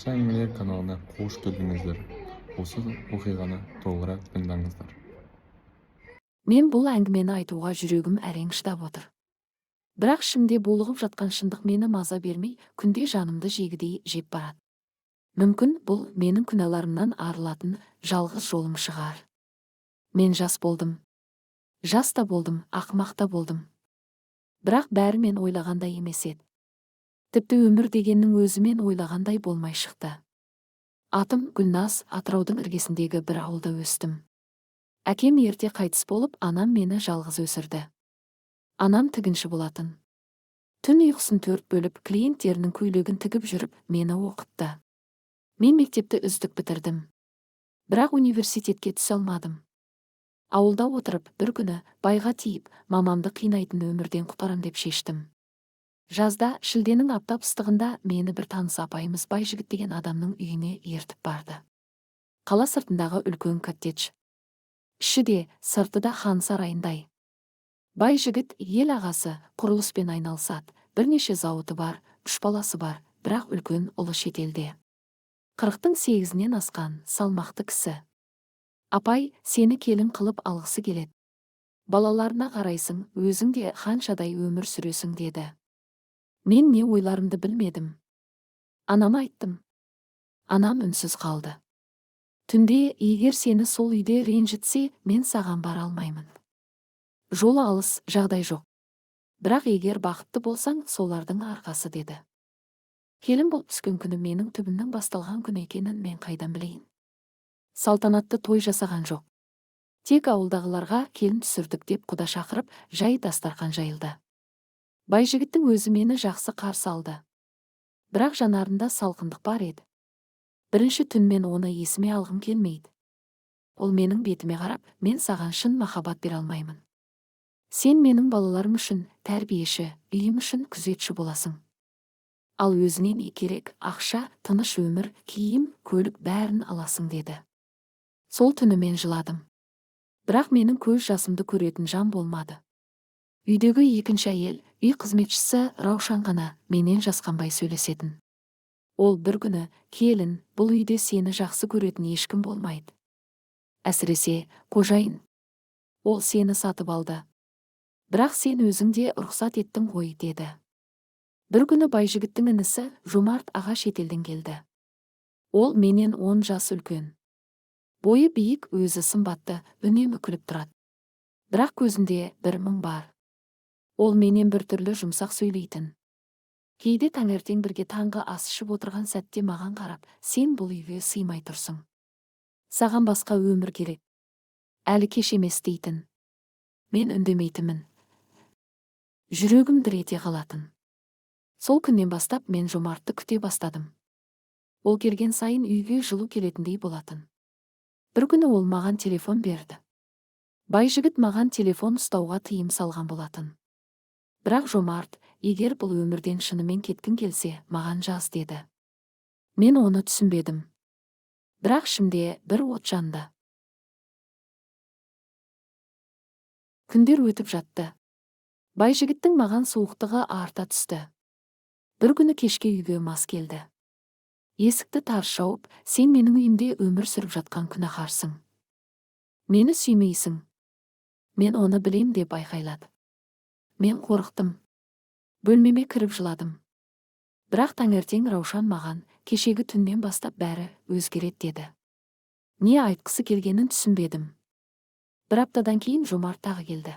Қазақша әңгімелер каналына қош келдіңіздер. Осы оқиғаны толығырақ тыңдаңыздар. Мен бұл әңгімені айтуға жүрегім әрең шыдап отыр. Бірақ ішімде булығып жатқан шындық мені маза бермей, күнде жанымды жегідей жеп барады. Мүмкін, бұл менің күнәларымнан арылатын жалғыз жолым шығар. Мен жас болдым. Жас та болдым, ақымақ та болдым. Бірақ бәрі мен ойлағандай емес еді. Тіпті өмір дегеннің өзі мен ойлағандай болмай шықты. Атым Гүлназ, Атыраудың іргесіндегі бір ауылда өстім. Әкем ерте қайтыс болып, анам мені жалғыз өсірді. Анам тігінші болатын. Түн ұйқысын төрт бөліп, клиенттерінің көйлегін тігіп жүріп, мені оқытты. Мен мектепті үздік бітірдім. Бірақ университетке түсе алмадым. Ауылда отырып, бір күні байға тиіп, мамамды қинайтын өмірден құтқарам деп шештім. Жазда, шілденің аптап ыстығында мені бір таныс апайымыз Байжігіт деген адамның үйіне ертіп барды. Қала сыртындағы үлкен коттедж. Іші де, сырты да хан сарайындай. Байжігіт ел ағасы, құрылыспен айналысады, бірнеше зауыты бар, үш баласы бар, бірақ үлкен ұлы шетелде. 48-нен асқан, салмақты кісі. Апай, сені келін қылып алғысы келеді. Балаларына қарайсың, өзің де ханшадай өмір сүресің деді. Мен не ойларымды білмедім. Анама айттым. Анам үнсіз қалды. Түнде егер сені сол үйде ренжітсе, мен саған бара алмаймын. Жолы алыс, жағдай жоқ. Бірақ егер бақытты болсаң, солардың арқасы деді. Келін болып түскен күні менің түбімнің басталған күні екенін мен қайдан білейін. Салтанатты той жасаған жоқ. Тек ауылдағыларға келін түсірдік деп құда шақырып, жай дастарқан жайылды. Байжігіттің өзі мені жақсы қарсы алды. Бірақ жанарында салқындық бар еді. Бірінші түн мен оны есіме алғым келмейді. Ол менің бетіме қарап, мен саған шын махаббат бере алмаймын. Сен менің балаларым үшін тәрбиеші, үйім үшін күзетші боласың. Ал өзіңе не керек, ақша, тыныш өмір, киім, көлік бәрін аласың деді. Сол түні мен жыладым. Бірақ менің көз жасымды көретін жан болмады. Үйдегі екінші әйел, үй қызметшісі Раушан ғана менен жасқанбай сөйлесетін. Ол бір күні, келін, бұл үйде сені жақсы көретін ешкім болмайды. Әсіресе, қожайын. Ол сені сатып алды. Бірақ сен өзің де рұқсат еттің ғой, деді. Бір күні Байжігіттің інісі Жомарт аға шетелден келді. Ол менен 10 жас үлкен. Бойы биік, өзі сымбатты, үнемі күліп тұрады. Бірақ көзінде бір мұң бар. Ол менен біртүрлі жұмсақ сөйлейтін. Кейде таңертең бірге таңғы ас ішіп отырған сәтте маған қарап, сен бұл үйге сыймай тұрсың. Саған басқа өмір керек. Әлі кеш емес дейтін. Мен үндемейтінмін. Жүрегім дір ете қалатын. Сол күннен бастап мен Жомартты күте бастадым. Ол келген сайын үйге жылу келетіндей болатын. Бір күні ол маған телефон берді. Байжігіт маған телефон ұстауға тыйым салған болатын. Бірақ Жомарт, егер бұл өмірден шынымен кеткің келсе, маған жаз деді. Мен оны түсінбедім. Бірақ ішімде бір от жанды. Күндер өтіп жатты. Байжігіттің маған суықтығы арта түсті. Бір күні кешке үйге мас келді. Есікті тарс жауып, сен менің үйімде өмір сүріп жатқан күнәһарсың. Мені сүймейсің. Мен оны білем деп айқайлады. Мен қорықтым. Бөлмеме кіріп жыладым. Бірақ таңертең Раушан маған кешегі түннен бастап бәрі өзгереді деді. Не айтқысы келгенін түсінбедім. Бір аптадан кейін Жомарт тағы келді.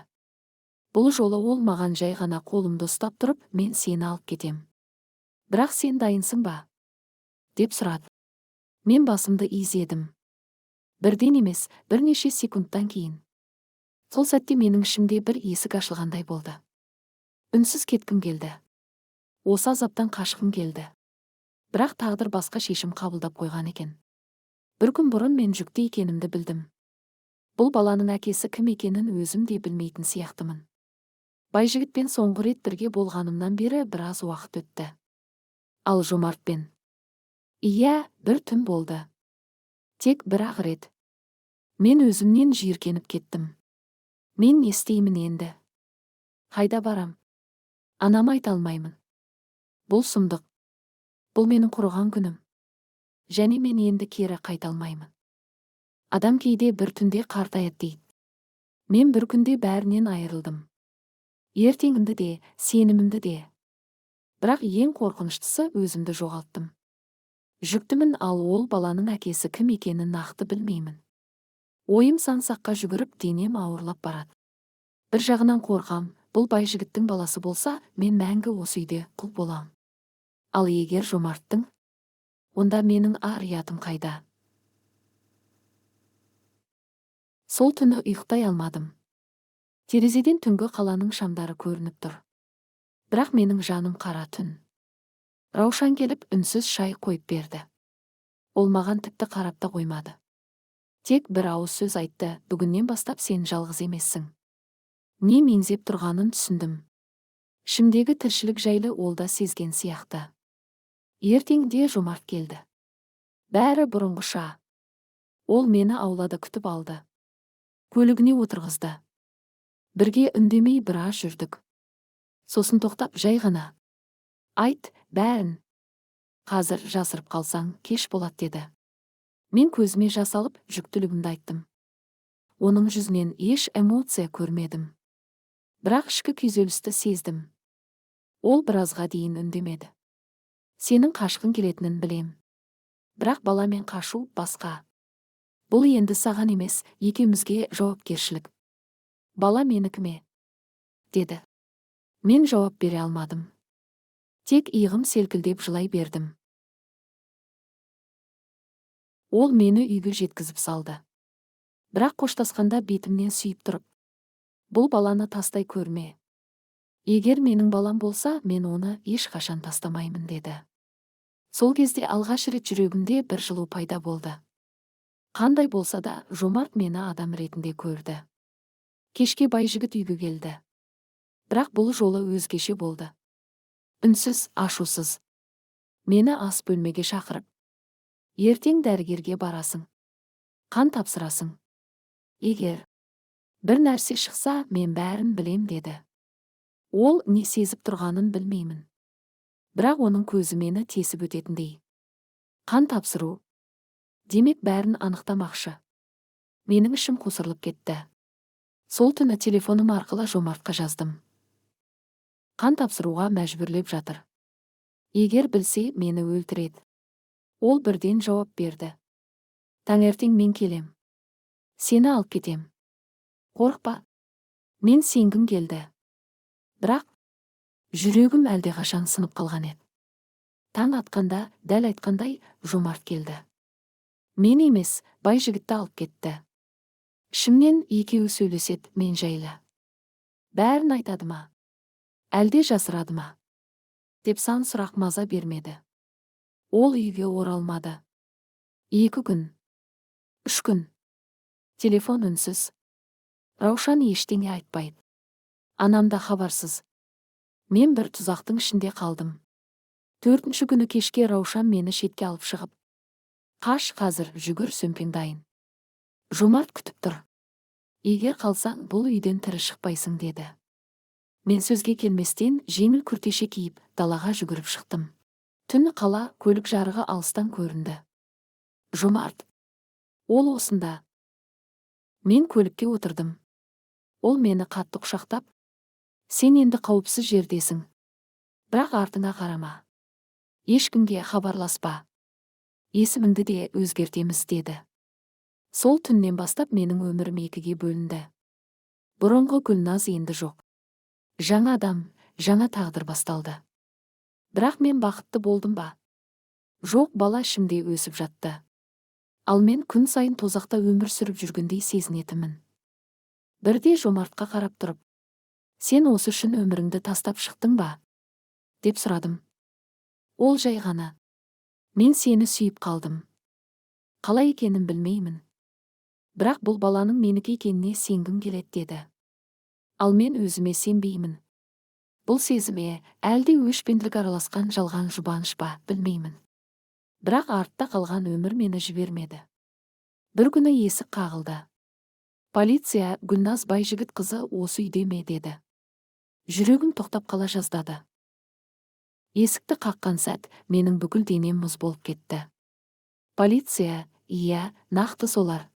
Бұл жолы ол маған жай ғана қолымды ұстап тұрып, мен сені алып кетем. Бірақ сен дайынсың ба? Деп сұрады. Мен басымды изедім. Бірден емес, бірнеше секундтан кейін. Сол сәтте менің ішімде бір есік ашылғандай болды. Үнсіз кеткім келді. Осы азаптан қашқым келді. Бірақ тағдыр басқа шешім қабылдап қойған екен. Бір күн бұрын мен жүкті екенімді білдім. Бұл баланың әкесі кім екенін өзім де білмейтін сияқтымын. Байжігітпен соңғы рет бірге болғанымнан бері біраз уақыт өтті. Ал Жомартпен. Иә, бір түн болды. Тек бір-ақ рет. Мен өзімнен жиіркеніп кеттім. Мен не істеймін енді? Қайда барам? Анама айта алмаймын. Бұл сұмдық. Бұл менің құрыған күнім. Және мен енді кері қайта алмаймын. Адам кейде бір түнде қартаяды дейді. Мен бір күнде бәрінен айырылдым. Ертеңімді де, сенімімді де. Бірақ ең қорқыныштысы, өзімді жоғалттым. Жүктімін, ал ол баланың әкесі кім екенін нақты білмеймін. Ойым сан саққа жүгіріп, денем ауырлап барады. Бір жағынан қорқам: бұл бай жігіттің баласы болса, мен мәңгі осы үйде құл болам. Ал егер Жомарттың, онда менің ар ұятым қайда? Сол түні ұйықтай алмадым. Терезеден түнгі қаланың шамдары көрініп тұр. Бірақ менің жаным қара түн. Раушан келіп, үнсіз шай қойып берді. Ол маған тіпті қарап та қоймады. Тек бір ауыз сөз айтты: «Бүгіннен бастап сен жалғыз емессің». Не меңзеп тұрғанын түсіндім. Ішімдегі тіршілік жайлы ол да сезген сияқты. Ертеңінде Жомарт келді. Бәрі бұрынғыша. Ол мені аулада күтіп алды. Көлігіне отырғызды. Бірге үндемей біраз жүрдік. Сосын тоқтап, жай ғана: «Айт бәрін. Қазір жасырып қалсаң, кеш болады», – деді. Мен көзіме жас алып, жүктілігімді айттым. Оның жүзінен еш эмоция көрмедім. Бірақ ішкі күйзелісті сездім. Ол біразға дейін үндемеді. «Сенің қашқың келетінін білем. Бірақ баламен қашу басқа. Бұл енді саған емес, екеумізге жауапкершілік. Бала менікі ме?» – деді. Мен жауап бере алмадым. Тек иығым селкілдеп, жылай бердім. Ол мені үйге жеткізіп салды. Бірақ қоштасқанда бетімнен сүйіп тұрып: «Бұл баланы тастай көрме. Егер менің балам болса, мен оны ешқашан тастамаймын», – деді. Сол кезде алғаш рет жүрегімде бір жылу пайда болды. Қандай болса да, Жомарт мені адам ретінде көрді. Кешке бай жігіт үйге келді. Бірақ бұл жолы өзгеше болды. Үнсіз, ашусыз. Мені ас бөлмеге шақырып: «Ертең дәрігерге барасың. Қан тапсырасың. Егер бір нәрсе шықса, мен бәрін білем», – деді. Ол не сезіп тұрғанын білмеймін. Бірақ оның көзі мені тесіп өтетіндей. Қан тапсыру. Демек, бәрін анықтамақшы. Менің ішім қусырылып кетті. Сол түні телефоным арқылы Жомартқа жаздым. Қан тапсыруға мәжбүрлеп жатыр. Егер білсе, мені өлтіреді. Ол бірден жауап берді: «Таңертең мен келем. Сені алып кетем. Қорықпа». Мен сенгім келді. Бірақ жүрегім әлдеқашан сынып қалған еді. Таң атқанда, дәл айтқандай, Жомарт келді. Мен емес, бай жігітті алып кетті. Ішімнен: екеуі сөйлеседі мен жайлы. Бәрін айтады ма? Әлде жасырады ма? Деп сан сұрақ маза бермеді. Ол үйге оралмады. 2 күн. 3 күн. Телефон үнсіз. Раушан ештеңе айтпайды. Анам да хабарсыз. Мен бір тұзақтың ішінде қалдым. Төртінші күні кешке Раушан мені шетке алып шығып: «Қаш қазір, жүгір, сөмкең дайын. Жомарт күтіп тұр. Егер қалсаң, бұл үйден тірі шықпайсың», – деді. Мен сөзге келместен жеңіл күртеше киіп, далаға жүгіріп шықтым. Түн, қала, көлік жарығы алыстан көрінді. Жомарт. Ол осында. Мен көлікке отырдым. Ол мені қатты құшақтап: «Сен енді қауіпсіз жердесің. Бірақ артыңа қарама. Ешкімге хабарласпа. Есіміңді де өзгертеміз», – деді. Сол түннен бастап менің өмірім екіге бөлінді. Бұрынғы Гүлназ енді жоқ. Жаңа адам, жаңа тағдыр басталды. Бірақ мен бақытты болдым ба? Жоқ, бала ішімде өсіп жатты. Ал мен күн сайын тозақта өмір сүріп жүргендей сезінетінмін. Бірде Жомартқа қарап тұрып: «Сен осы үшін өміріңді тастап шықтың ба?» – деп сұрадым. Ол жай ғана: «Мен сені сүйіп қалдым. Қалай екенін білмеймін. Бірақ бұл баланың менікі екеніне сенгім келеді», – деді. Ал мен өзіме сенбеймін. Бұл сезіме әлде өшпенділік араласқан жалған жұбаныш па, білмеймін. Бірақ артта қалған өмір мені жібермеді. Бір күні есік қағылды. Полиция, «Гүлназ Байжігіт қызы осы үйде ме?» – деді. Жүрегім тоқтап қала жаздады. Есікті қаққан сәт менің бүкіл денем мұз болып кетті. Полиция, иә, нақты солар.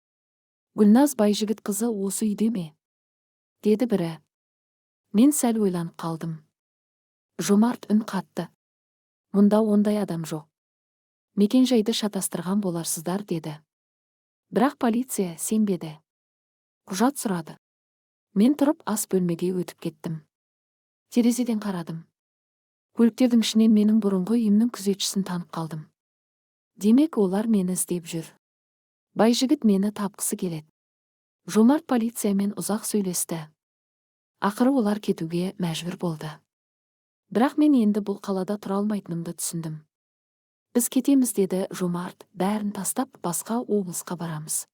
Гүлназ Байжігіт қызы осы үйде ме? Деді бірі. Мен сәл ойланып қалдым. Жомарт үн қатты. Мұнда ондай адам жоқ. Мекенжайды шатастырған боларсыздар, деді. Бірақ полиция сенбеді. Құжат сұрады. Мен тұрып ас бөлмеге өтіп кеттім. Терезеден қарадым. Көліктердің ішінен менің бұрынғы үйімнің күзетшісін танып қалдым. Демек, олар мені іздеп жүр. Байжігіт мені тапқысы келеді. Жомарт полициямен ұзақ сөйлесті. Ақыры олар кетуге мәжбүр болды. Бірақ мен енді бұл қалада тұра алмайтынымды түсіндім. Біз кетеміз, деді Жомарт, бәрін тастап басқа облысқа барамыз.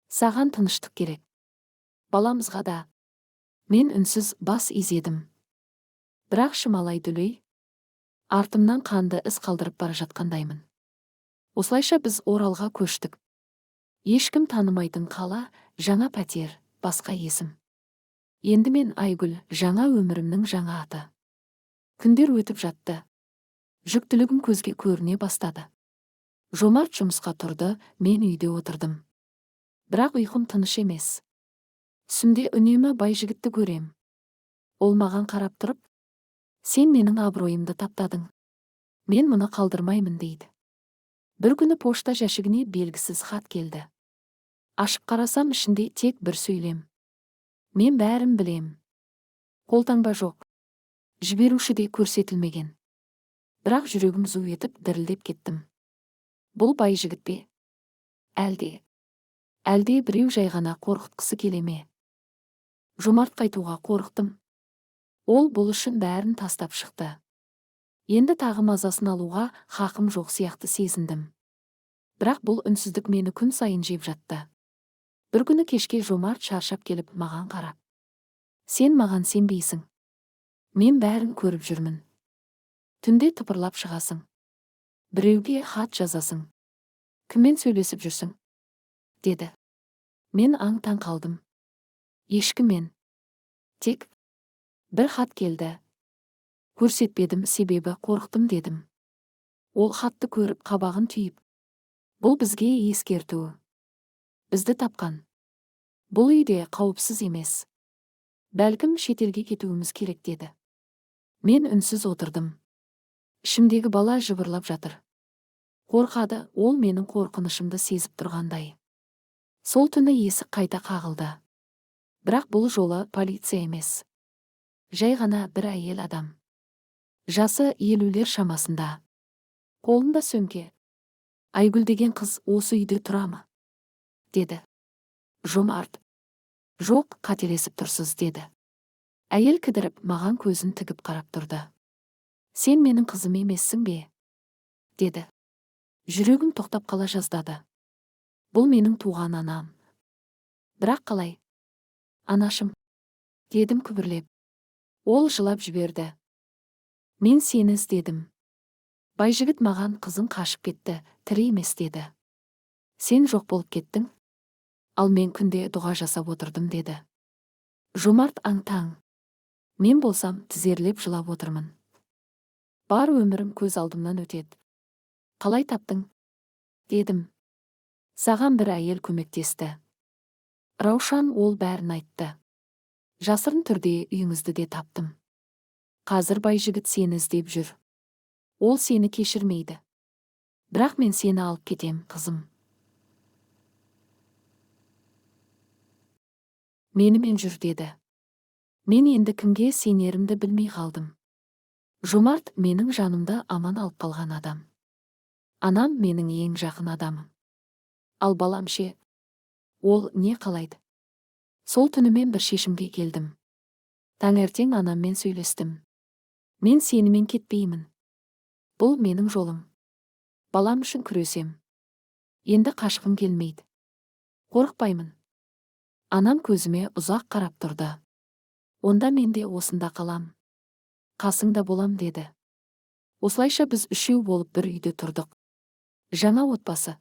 Саған тыныштық керек. Баламызға да. Мен үнсіз бас изедім. Бірақ ішім алай дүлей. Артымнан қанды із қалдырып бара жатқандаймын. Осылайша біз Оралға көштік. Ешкім танымайтын қала, жаңа пәтер, басқа есім. Енді мен Айгүл, жаңа өмірімнің жаңа аты. Күндер өтіп жатты. Жүктілігім көзге көріне бастады. Жомарт жұмысқа тұрды, мен үйде отырдым. Бірақ ұйқым тыныш емес. Түсімде үнемі Байжігітті көрем. Ол маған қарап тұрып, сен менің абыройымды таптадың. Мен мұны қалдырмаймын, дейді. Бір күні пошта жәшігіне белгісіз хат келді. Ашып қарасам, ішінде тек бір сөйлем. Мен бәрін білем. Қолтаңба жоқ. Жіберуші де көрсетілмеген. Бірақ жүрегім зу етіп дірілдеп кеттім. Бұл Байжігіт пе? Әлде? Әлде біреу жай ғана қорқытқысы келе ме? Жомартқа айтуға қорықтым. Ол бұл үшін бәрін тастап шықты. Енді тағы мазасын алуға хақым жоқ сияқты сезіндім. Бірақ бұл үнсіздік мені күн сайын жеп жатты. Бір күні кешке Жомарт шаршап келіп маған қарап. Сен маған сенбейсің. Мен бәрін көріп жүрмін. Түнде тыпырлап шығасың. Біреуге хат жазасың. Кіммен сөйлесіп жүрсің? Деді. Мен аң-таң қалдым. Ешкіммен. Тек бір хат келді. Көрсетпедім, себебі қорықтым, дедім. Ол хатты көріп қабағын түйіп. Бұл бізге ескерту. Бізді тапқан. Бұл үйде қауіпсіз емес. Бәлкім, шетелге кетуіміз керек, деді. Мен үнсіз отырдым. Ішімдегі бала жыбырлап жатыр. Қорқады, ол менің қорқынышымды сезіп тұрғандай. Сол түні есік қайта қағылды. Бірақ бұл жолы полиция емес. Жай ғана бір әйел адам. Жасы 50-лер шамасында. Қолында сөмке. Айгүл деген қыз осы үйде тұра ма? Деді. Жомарт. Жоқ, қателесіп тұрсыз, деді. Әйел кідіріп, маған көзін тігіп қарап тұрды. Сен менің қызым емессің бе? Деді. Жүрегім тоқтап қала жаздады. Бұл менің туған анам. Бірақ қалай? Анашым, дедім күбірлеп. Ол жылап жіберді. Мен сені іздедім. Байжігіт маған қызың қашып кетті, тірі емес деді. Сен жоқ болып кеттің. Ал мен күнде дұға жасап отырдым, деді. Жомарт аң-таң. Мен болсам тізерлеп жылап отырмын. Бар өмірім көз алдымнан өтеді. Қалай таптың? Дедім. Саған бір әйел көмектесті. Раушан, ол бәрін айтты. Жасырын түрде үйіңізді де таптым. Қазір Байжігіт сені іздеп жүр. Ол сені кешірмейді. Бірақ мен сені алып кетем, қызым. Менімен жүр, деді. Мен енді кімге сенерімді білмей қалдым. Жомарт менің жанымды аман алып қалған адам. Анам менің ең жақын адамым. Ал балам ше? Ол не қалайды? Сол түні мен бір шешімге келдім. Таңертең анаммен сөйлестім. Мен сенімен кетпеймін. Бұл менің жолым. Балам үшін күресем. Енді қашқым келмейді. Қорықпаймын. Анам көзіме ұзақ қарап тұрды. Онда мен де осында қалам. Қасыңда болам, деді. Осылайша біз үшеу болып бір үйде тұрдық. Жаңа отбасы.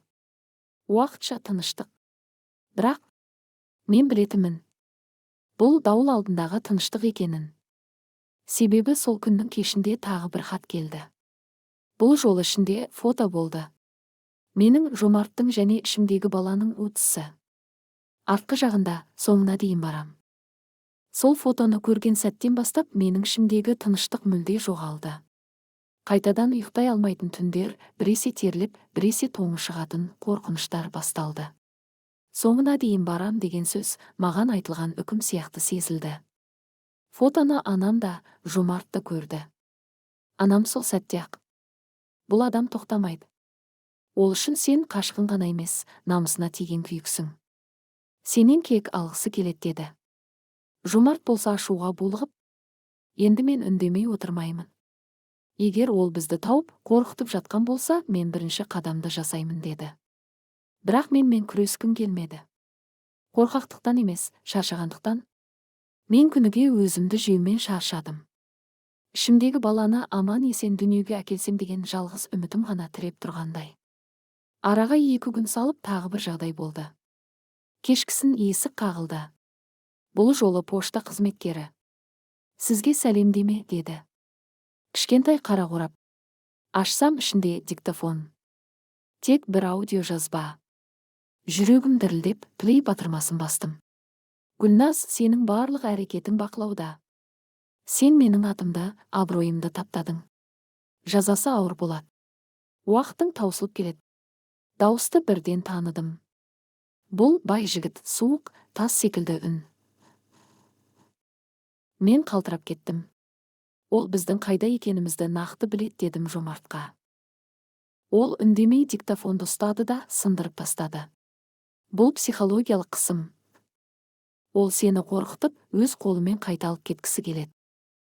Уақытша тыныштық. Бірақ мен білетінмін. Бұл дауыл алдындағы тыныштық екенін. Себебі сол күннің кешінде тағы бір хат келді. Бұл жолы ішінде фото болды. Менің, Жомарттың және ішімдегі баланың отысы. Артқы жағында соңына дейін барам. Сол фотоны көрген сәттен бастап менің ішімдегі тыныштық мүлде жоғалды. Қайтадан ұйықтай алмайтын түндер, біресе терлеп, біресе тоңы шығатын қорқыныштар басталды. Соңына дейін барам деген сөз маған айтылған үкім сияқты сезілді. Фотоны анам да, Жомарт та көрді. Анам сол сәтте-ақ: «Бұл адам тоқтамайды. Ол үшін сен қашқын ғана емес, намысына тиген күйіксің. Сенен кек алғысы келеді», – деді. Жомарт болса ашуға булығып: «Енді мен үндемей отырмаймын. Егер ол бізді тауып, қорқытып жатқан болса, мен бірінші қадамды жасаймын», – деді. Бірақ менімен күрескім келмеді. Қорқақтықтан емес, шаршағандықтан. Мен күніге өзімді жеумен шаршадым. Ішімдегі баланы аман-есен дүниеге әкелсем деген жалғыз үмітім ғана тіреп тұрғандай. Араға 2 күн салып тағы бір жағдай болды. Кешкісін есік қағылды. Бұл жолы пошта қызметкері. «Сізге сәлемдеме», – деді. Кішкентай қара қорап. Ашсам, ішінде диктофон. Тек бір аудио жазба. Жүрегім дірілдеп, плей батырмасын бастым. «Гүлназ, сенің барлық әрекетің бақылауда. Сен менің атымды, абыройымды таптадың. Жазасы ауыр болады. Уақытың таусылып келеді». Дауысты бірден таныдым. Бұл бай жігіт, суық, тас секілді үн. Мен қалтырап кеттім. «Ол біздің қайда екенімізді нақты білет», – дедім Жомартқа. Ол үндемей диктофонды ұстады да сындырып тастады. «Бұл психологиялық қысым. Ол сені қорқытып, өз қолымен қайта алып кеткісі келеді.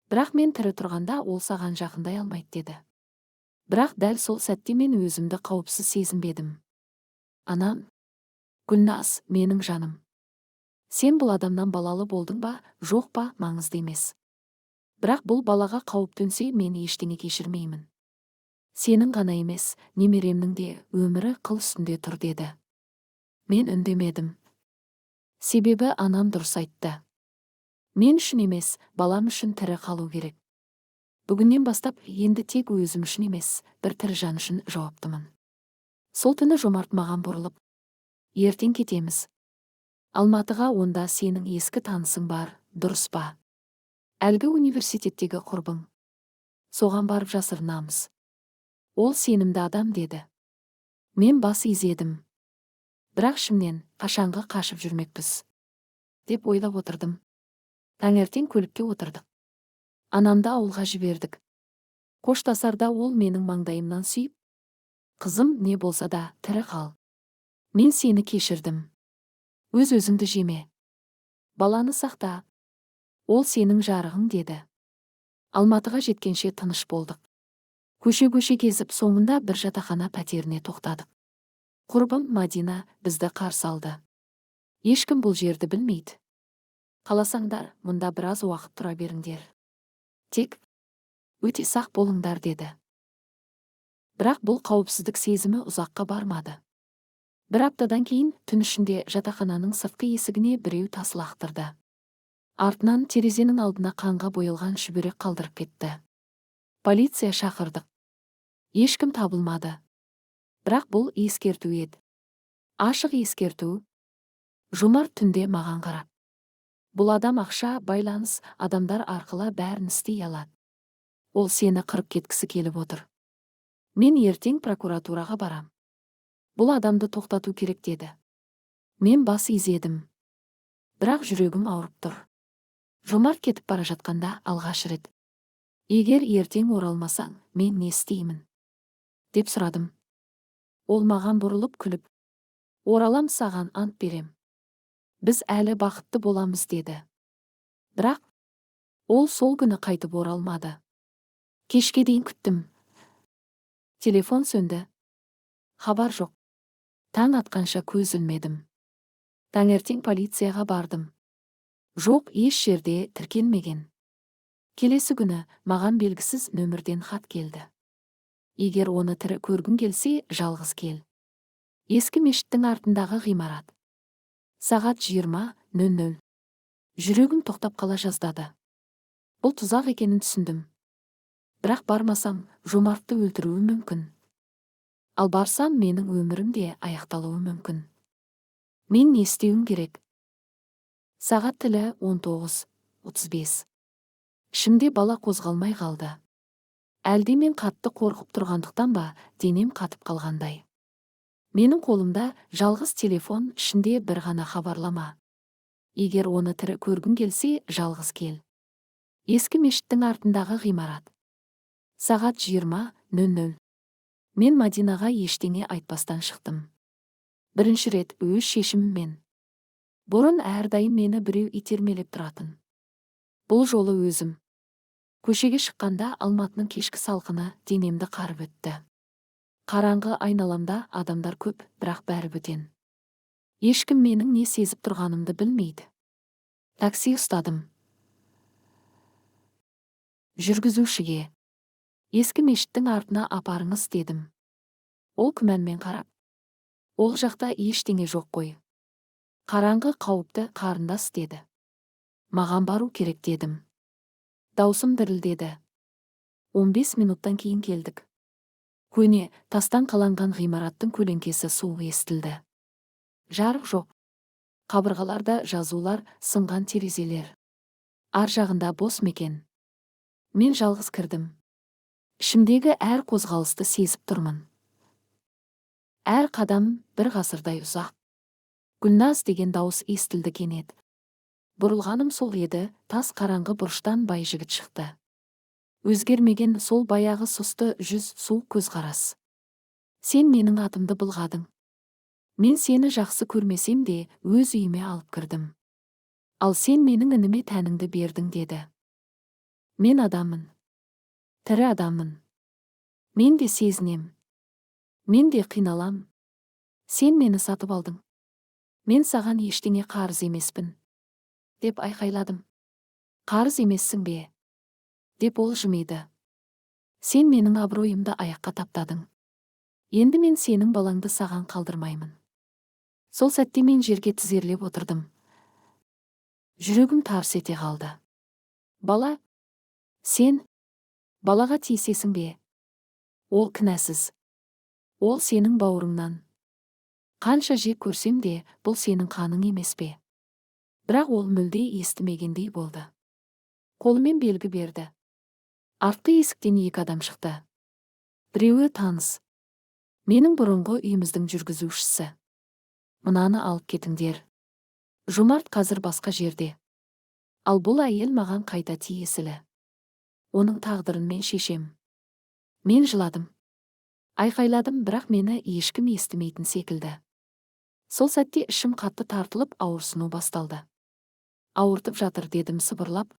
Бірақ мен тірі тұрғанда ол саған жақындай алмайды», – деді. Бірақ дәл сол сәтте мен өзімді қауіпсіз сезінбедім. Анам: «Гүлназ, менің жаным. Сен бұл адамнан балалы болдың ба, жоқ па, маңызды емес. Бірақ бұл балаға қауіп төнсе, мен ештеңе кешірмеймін. Сенің ғана емес, немеремнің де өмірі қыл үстінде тұр», – деді. Мен үндемедім. Себебі анам дұрыс айтты. Мен үшін емес, балам үшін тірі қалу керек. Бүгіннен бастап енді тек өзім үшін емес, бір тірі жан үшін жауаптымын. Сол түні Жомарт маған бұрылып: «Ертең кетеміз. Алматыға, онда сенің ескі танысың бар, дұрыс па? Әлгі университеттегі құрбың. Соған барып жасырынамыз. Ол сенімді адам», – деді. Мен бас изедім. Бірақ ішімнен қашанғы қашып жүрмекпіз деп ойлап отырдым. Таңертең көлікке отырдық. Анамды ауылға жібердік. Қоштасарда ол менің маңдайымнан сүйіп: «Қызым, не болса да тірі қал. Мен сені кешірдім. Өз өзіңді жеме. Баланы сақта. Ол сенің жарығың», – деді. Алматыға жеткенше тыныш болдық. Көше-көше кезіп, соңында бір жатақхана пәтеріне тоқтадық. Құрбым Мадина бізді қарсы алды. «Ешкім бұл жерді білмейді. Қаласаңдар, мұнда біраз уақыт тұра беріңдер. Тек өте сақ болыңдар», – деді. Бірақ бұл қауіпсіздік сезімі ұзаққа бармады. Бір аптадан кейін түн ішінде жатақхананың сыртқы есігіне біреу тас лақтырды. Артынан терезенің алдына қанға боялған шүберек қалдырып кетті. Полиция шақырдық. Ешкім табылмады. Бірақ бұл ескерту еді. Ашық ескерту. Жомарт түнде маған қарап: «Бұл адам ақша, байланыс, адамдар арқылы бәрін істей алады. Ол сені қырып кеткісі келіп отыр. Мен ертең прокуратураға барам. Бұл адамды тоқтату керек», – деді. Мен бас изедім. Бірақ жүрегім ауырып тұр. Жомарт кетіп бара жатқанда алғаш рет: «Егер ертең оралмасаң, мен не істеймін?» – деп сұрадым. Ол маған бұрылып күліп: «Оралам, саған ант берем. Біз әлі бақытты боламыз», – деді. Бірақ ол сол күні қайтып оралмады. Кешке дейін күттім. Телефон сөнді. Хабар жоқ. Таң атқанша көз ілмедім. Таңертең полицияға бардым. Жоқ, еш жерде тіркелмеген. Келесі күні маған белгісіз нөмірден хат келді. «Егер оны тірі көргің келсе, жалғыз кел. Ескі мешіттің артындағы ғимарат. Сағат 20:00». Жүрегім тоқтап қала жаздады. Бұл тұзақ екенін түсіндім. Бірақ бармасам, Жомартты өлтіруі мүмкін. Ал барсам, менің өмірім де аяқталуы мүмкін. Мен не істеуім керек? Сағат тілі 19:35. Ішімде бала қозғалмай қалды. Әлде мен қатты қорқып тұрғандықтан ба, денем қатып қалғандай. Менің қолымда жалғыз телефон, ішінде бір ғана хабарлама. Егер оны тірі көргің келсе, жалғыз кел. Ескі мешіттің артындағы ғимарат. Сағат 20:00. Мен Мадинаға ештеңе айтпастан шықтым. Бірінші рет өз шешіміммен. Бұрын әрдайым мені біреу итермелеп тұратын. Бұл жолы өзім. Көшеге шыққанда Алматының кешкі салқыны денемді қарып өтті. Қараңғы айналамда адамдар көп, бірақ бәрі бөтен. Ешкім менің не сезіп тұрғанымды білмейді. Такси ұстадым. Жүргізушіге: «Ескі мешіттің артына апарыңыз», – дедім. Ол күмәнмен қарап: «Ол жақта ештеңе жоқ қой. Қараңғы, қауіпті, қарындас», – деді. «Маған бару керек», – дедім. Даусым дірілдеді. 15 минуттан кейін келдік. Көне, тастан қаланған ғимараттың көлеңкесі суық естілді. Жарық жоқ. Қабырғаларда жазулар, сынған терезелер. Ар жағында бос мекен. Мен жалғыз кірдім. Ішімдегі әр қозғалысты сезіп тұрмын. Әр қадам бір ғасырдай ұзақ. «Гүлназ!» деген дауыс естілді кенет. Бұрылғаным сол еді, тас қараңғы бұрыштан бай жігіт шықты. Өзгермеген сол баяғы сұсты жүз, суық көзқарас. «Сен менің атымды былғадың. Мен сені жақсы көрмесем де, өз үйіме алып кірдім. Ал сен менің ініме тәніңді бердің», – деді. «Мен адаммын. Тірі адаммын. Мен де сезінем. Мен де қиналам. Сен мені сатып алдың. Мен саған ештеңе қарыз емеспін», – деп айқайладым. «Қарыз емессің бе?» – деп ол жымиды. «Сен менің абыройымды аяққа таптадың. Енді мен сенің балаңды саған қалдырмаймын». Сол сәтте мен жерге тізерлеп отырдым. Жүрегім тарс ете қалды. «Бала? Сен балаға тиісесің бе? Ол кінәсіз. Ол сенің бауырыңнан. Қанша жек көрсем де, бұл сенің қаның емес пе?» Бірақ ол мүлде естімегендей болды. Қолымен белгі берді. Артқы есіктен екі адам шықты. Біреуі таныс. Менің бұрынғы үйіміздің жүргізушісі. «Мынаны алып кетіңдер. Жомарт қазір басқа жерде. Ал бұл әйел маған қайта тиесілі. Оның тағдырын мен шешем». Мен жыладым. Айқайладым, бірақ мені ешкім естімейтін секілді. Сол сәтте ішім қатты тартылып, ауырсыну басталды. «Ауыртып жатыр», – дедім сыбырлап.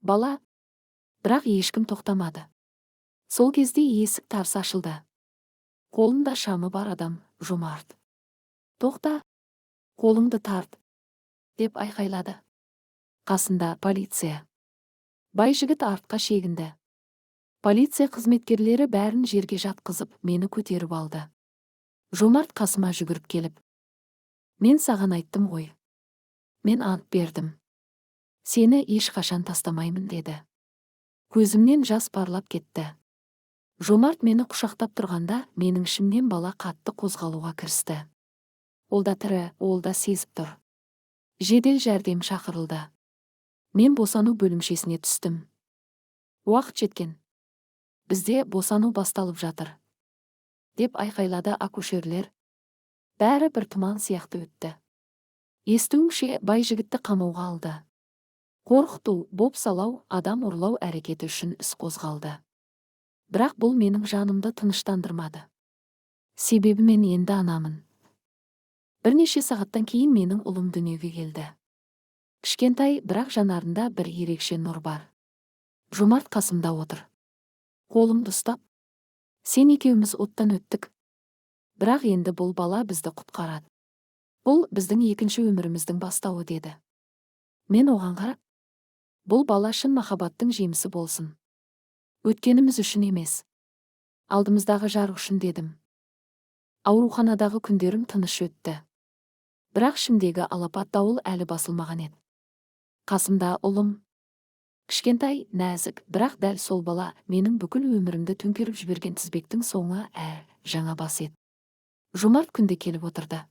«Бала!» Бірақ ешкім тоқтамады. Сол кезде есік тарс ашылды. Қолында шамы бар адам, Жомарт. «Тоқта! Қолыңды тарт!» – деп айқайлады. Қасында полиция. Бай жігіт артқа шегінді. Полиция қызметкерлері бәрін жерге жатқызып, мені көтеріп алды. Жомарт қасыма жүгіріп келіп: «Мен саған айттым ғой. Мен ант бердім. Сені ешқашан тастамаймын», – деді. Көзімнен жас парлап кетті. Жомарт мені құшақтап тұрғанда, менің ішімнен бала қатты қозғалуға кірісті. Ол да тірі, ол да сезіп тұр. Жедел жәрдем шақырылды. Мен босану бөлімшесіне түстім. «Уақыт жеткен. Бізде босану басталып жатыр», – деп айқайлады акушерлер. Бәрі бір тұман сияқты өтті. Естуімше, бай жігітті қамауға алды. Қорқыту, бопсалау, адам ұрлау әрекеті үшін іс қозғалды. Бірақ бұл менің жанымды тыныштандырмады. Себебі мен енді анамын. Бірнеше сағаттан кейін менің ұлым дүниеге келді. Кішкентай, бірақ жанарында бір ерекше нұр бар. Жомарт қасымда отыр. Қолымды ұстап: «Сен екеуміз оттан өттік. Бірақ енді бұл бала бізді құтқарады. Бұл біздің екінші өміріміздің бастауы», – деді. Мен оған қарап: «Бұл бала шын махаббаттың жемісі болсын. Өткеніміз үшін емес. Алдымыздағы жарық үшін», – дедім. Ауруханадағы күндерім тыныш өтті. Бірақ ішімдегі алапат дауыл әлі басылмаған еді. Қасымда ұлым. Кішкентай, нәзік, бірақ дәл сол бала менің бүкіл өмірімді төңкеріп жіберген тізбектің соңы. жаңа бас еді. Жомарт күнде келіп отырды.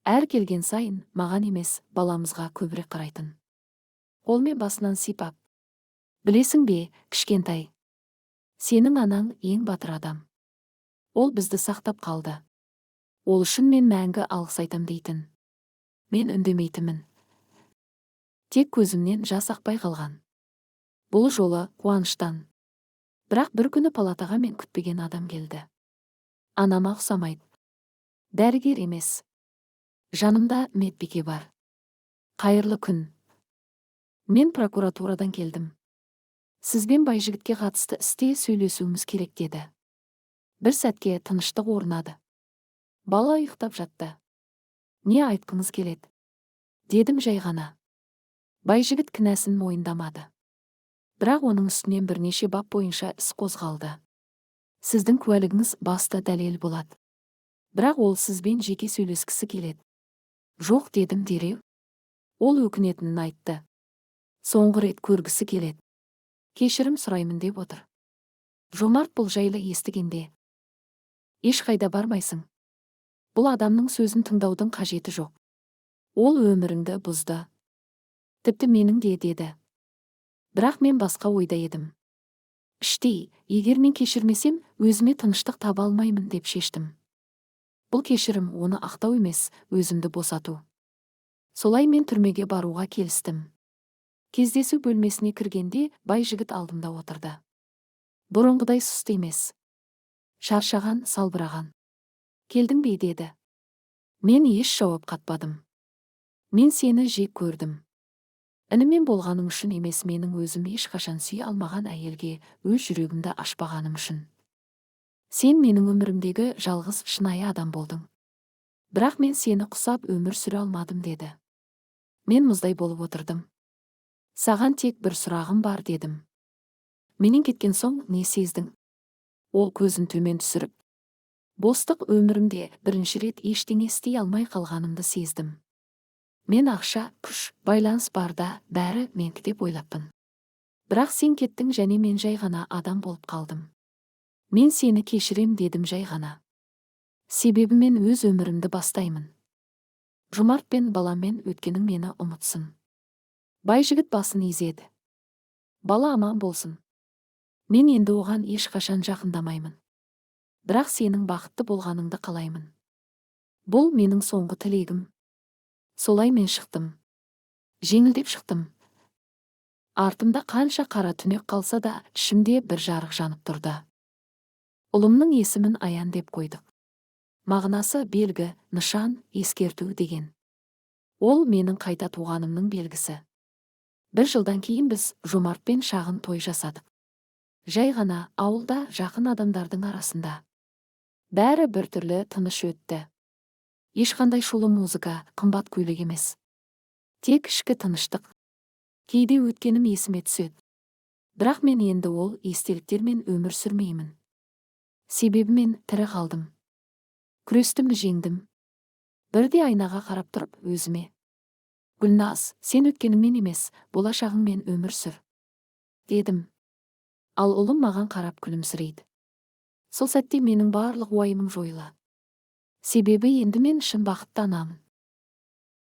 Әр келген сайын маған емес, баламызға көбірек қарайтын. Қолмен басынан сипап: «Білесің бе, кішкентай, сенің анаң ең батыр адам. Ол бізді сақтап қалды. Ол үшін мен мәңгі алғыс айтам», – дейтін. Мен үндемейтінмін. Тек көзімнен жас ақпай қалған. Бұл жолы қуаныштан. Бірақ бір күні палатаға мен күтпеген адам келді. Анама ұқсамайды. Дәрігер емес. Жанымда медбике бар. «Қайырлы күн. Мен прокуратурадан келдім. Сізбен Байжігітке қатысты істе сөйлесуіміз керек», – деді. Бір сәтке тыныштық орнады. Бала ұйықтап жатты. «Не айтқыңыз келеді?» – дедім жай ғана. Байжігіт кінәсін мойындамады. Бірақ оның үстінен бірнеше бап бойынша іс қозғалды. Сіздің куәлігіңіз басты дәлел болады. Бірақ ол сізбен жеке сөйлескісі келеді. «Жоқ», – дедім дереу. Ол өкінетінін айтты. Соңғы рет көргісі келеді. Кешірім сұраймын деп отыр. Жомарт бұл жайлы естігенде: «Ешқайда бармайсың. Бұл адамның сөзін тыңдаудың қажеті жоқ. Ол өміріңді бұзды. Тіпті менің де», – деді. Бірақ мен басқа ойда едім. Іштей, егер мен кешірмесем, өзіме тыныштық таба алмаймын деп шештім. Бұл кешірім оны ақтау емес, өзімді босату. Солай мен түрмеге баруға келістім. Кездесу бөлмесіне кіргенде Байжігіт алдымда отырды. Бұрынғыдай сұсты емес. Шаршаған, салбыраған. «Келдің бе?» – деді. Мен еш жауап қатпадым. «Мен сені жек көрдім. Інімен болғаның үшін емес, менің өзім ешқашан сүйе алмаған әйелге өз жүрегімді ашпағаным үшін. Сен менің өмірімдегі жалғыз шынайы адам болдың. Бірақ мен сені құсап өмір сүре алмадым», – деді. Мен мұздай болып отырдым. «Саған тек бір сұрағым бар», – дедім. «Менен кеткен соң не сездің?» Ол көзін төмен түсіріп: «Бостық. Өмірімде бірінші рет ештеңе істей алмай қалғанымды сездім. Мен ақша, күш, байланыс барда бәрі менікі деп ойлаппын. Бірақ сен кеттің және мен жай ғана адам болып қалдым. Мен сені кешірем», – дедім жай ғана. «Себебі мен өз өмірімді бастаймын. Жомарт пен баламмен өткенің мені ұмытсын». Байжігіт басын изеді. «Бала аман болсын. Мен енді оған ешқашан жақындамаймын. Бірақ сенің бақытты болғаныңды қалаймын. Бұл менің соңғы тілегім». Солай мен шықтым. Жеңілдеп шықтым. Артымда қанша қара түнек қалса да, ішімде бір жарық жанып тұрды. Ұлымның есімін Аян деп қойдық. Мағынасы белгі, нышан, ескерту деген. Ол менің қайта туғанымның белгісі. Бір жылдан кейін біз Жомартпен шағын той жасадық. Жай ғана, ауылда, жақын адамдардың арасында. Бәрі біртүрлі тыныш өтті. Ешқандай шулы музыка, қымбат көйлек емес. Тек ішкі тыныштық. Кейде өткенім есіме түседі. Бірақ мен енді ол естеліктермен өмір сүрмеймін. Себебі мен тірі қалдым. Күрестім, жеңдім. Бірде айнаға қарап тұрып, өзіме: «Гүлназ, сен өткеніңмен емес, болашағыңмен өмір сүр», – дедім. Ал ұлым маған қарап күлімсірейді. Сол сәтте менің барлық уайымым жойылады. Себебі енді мен шын бақытты анамын.